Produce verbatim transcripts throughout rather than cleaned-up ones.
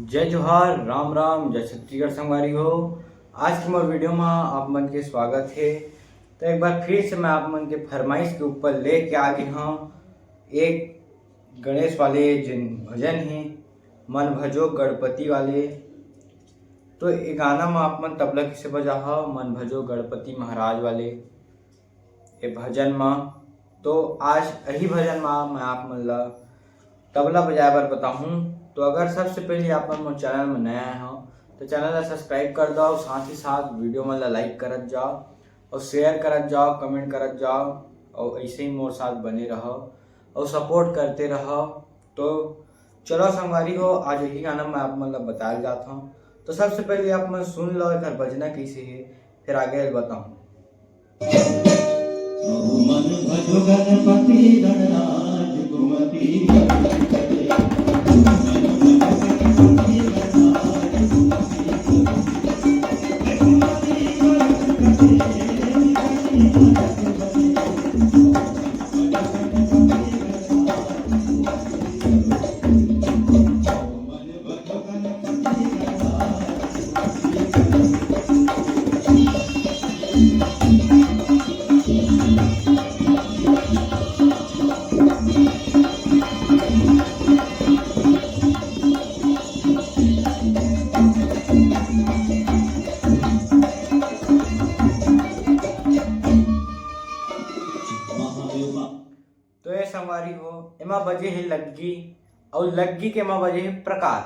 जय जोहार, राम राम, जय छत्तीसगढ़ संगवारी हो। आज के मोर वीडियो में आप मन के स्वागत हे। तो एक बार फिर से मैं आप मन के फरमाइश के ऊपर लेके आ गए हूँ एक गणेश वाले जिन भजन हे, मन भजो गणपति वाले। तो ये गाना में आप मन तबला किसे बजाहा? मन भजो गणपति महाराज वाले ये भजन में। तो आज यही भजन में मैं आप मन ला तबला बजाए बर बताहूँ। तो अगर सबसे पहले आप मन मोर चैनल में नया आए हो, तो चैनल ला सब्सक्राइब कर दो, साथ ही साथ वीडियो मन ला लाइक करत जाओ और शेयर करत जाओ, कमेंट करत जाओ और ऐसे ही मोर साथ बने रहो और सपोर्ट करते रहो। तो चलो संगवारी हो, आज यही गाना मैं आप मन ला बताए जात हूँ। तो सबसे पहले आप मन सुन लो एकर बजना कैसे है, फिर आगे बताऊँ। मन भजो गणपति गणराज कुमति। तो ये संगवारी हो, एमा बजे हे लग्गी, अउ लग्गी के एमा बजे हे प्रकार।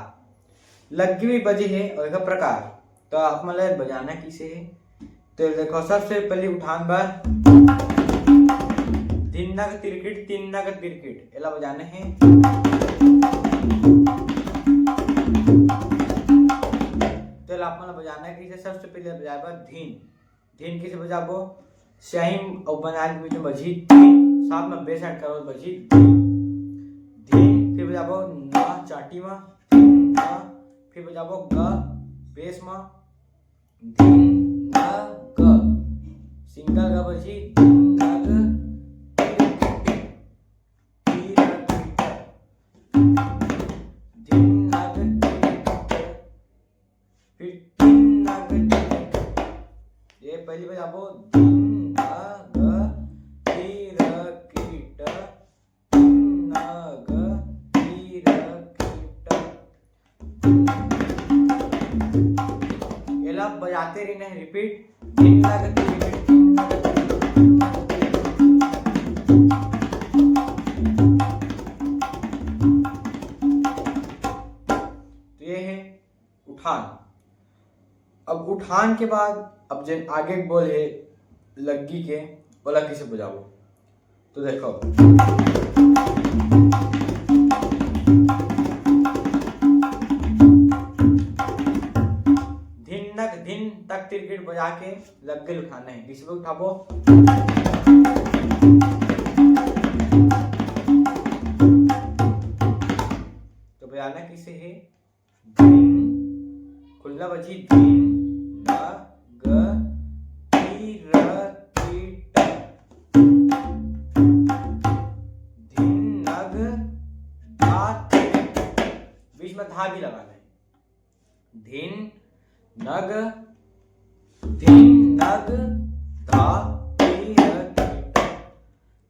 लग्गी भी बजे हे अउ एकर प्रकार। तो आप मन ला बजाना किसे हे? तो देखो, सबसे पहले उठान बर, दिन नग तिरकिट, तीन नग तिरकिट, एला बजाना हे। तो एला आप मन ला बजाना किसे? सबसे पहले बजाए बर धीन। धीन किसे बजाबो? स्याही अउ बनाए के बीच में बजही तीन, साथ में बेस ऐड करबो, बजही तीन। धीन, फिर बजाबो ना चाटी में, धीन ना, फिर बजाबो ग बेस में, धीन ना ग, सिंगल ग बजही, धीन ना ग, धीन ना ग, फिर तीन नग, ये पहली बजाबो, दिन नग, तीर कीट, तीन नग, तीर कीट। एला बजाते रहिना हे, रिपीट। दिन नग, तीर कीट, दिन नग, तीर कीट, दिन नग, तीर कीट। तो ये है उठान। अब उठान के बाद अब जेन आगे के बोल हे लग्गी के, ओला किसे बजाबो? तो देखो, धिन नग धिन तक तिरकिट बजा के लग्गी उठाना है। किसे उठाबो? तो बजाना किसे है? धिन, खुल्ला बजी, धिन, न, ग, ती, र, की, ट। धिन, नग, धा, ती, र। बीच में धा भी लगाना है। धिन, नग, धिन, नग, धा, ती, र, की, ट।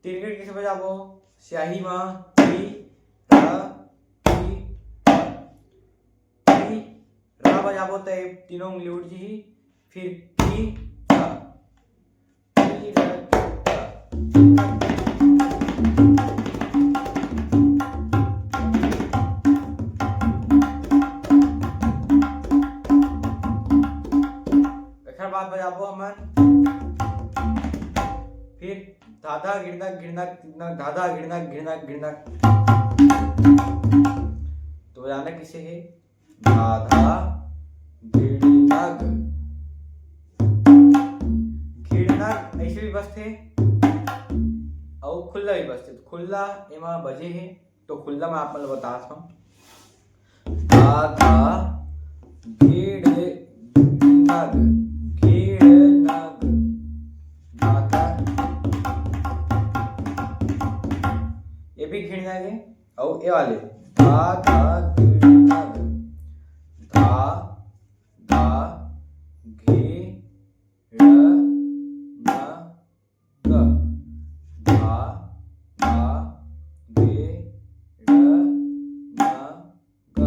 तिरकिट किसे बजाबो? स्याही मा, ती, र, की, ट। की, र बजाबो त ये तीनों उंगली उठ जही, फिर की, ट। की, र, की, ट। एकर बाद बजाबो हमन फिर धाधा गिड़नक गिड़नक गिड़नक, धाधा गिड़नक गिड़नक गिड़नक। तो बजाना किसे है? धाधा गिड़नक। गिड़नक ऐसे भी बजथे अउ खुल्ला भी बजथे। तो खुल्ला एमा बजे हे, तो खुल्ला मैं आप मन ल बतात हूँ। धाधा गिड़नक, गिड़नक, धाधा। ये भी गिड़नक है। अउ ये वाले धाधा गिड़नक, धा, धा, घे, ड़, न, ग। धा, धा, घे, ड़, न, ग।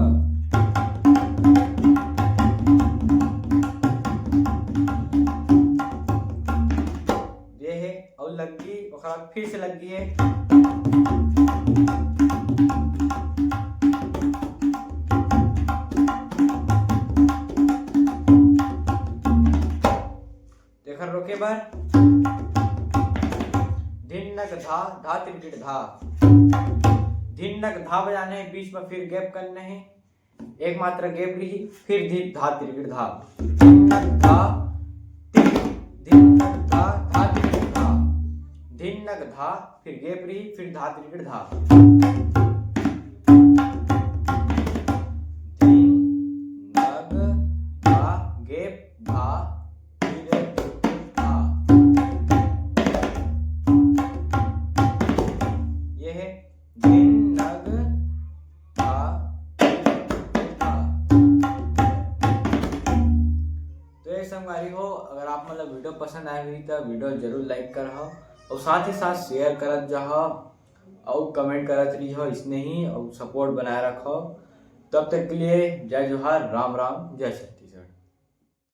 ये हे, अउ लग्गी, ओखर बाद फिर से लग्गी हे। तेखर रोके बर धिन नग धा, धा तिरकिट धा। धिन नग धा बजाने हे, बीच में फिर गैप करने हे, एक मात्रा गैप रही, फिर धिन धा तिरकिट धा। धिन नग धा, तिर, धिन नग धा, धा तिरकिट धा। धिन नग धा, फिर गैप रही, फिर धा तिरकिट धा। धिन नग धा, गैप धा, तिरकिट धा। ये हे धिन नग धा, तिरकिट धा। तो ये संगवारी हो, अगर आप मन ला वीडियो पसंद आए होही, तो वीडियो जरूर लाइक करहव और साथ ही साथ शेयर करत जाहव और कमेंट करत रहिहव इसने ही, और सपोर्ट बनाए रखव। तब तक के लिए जय जोहार, राम राम, जय श्री।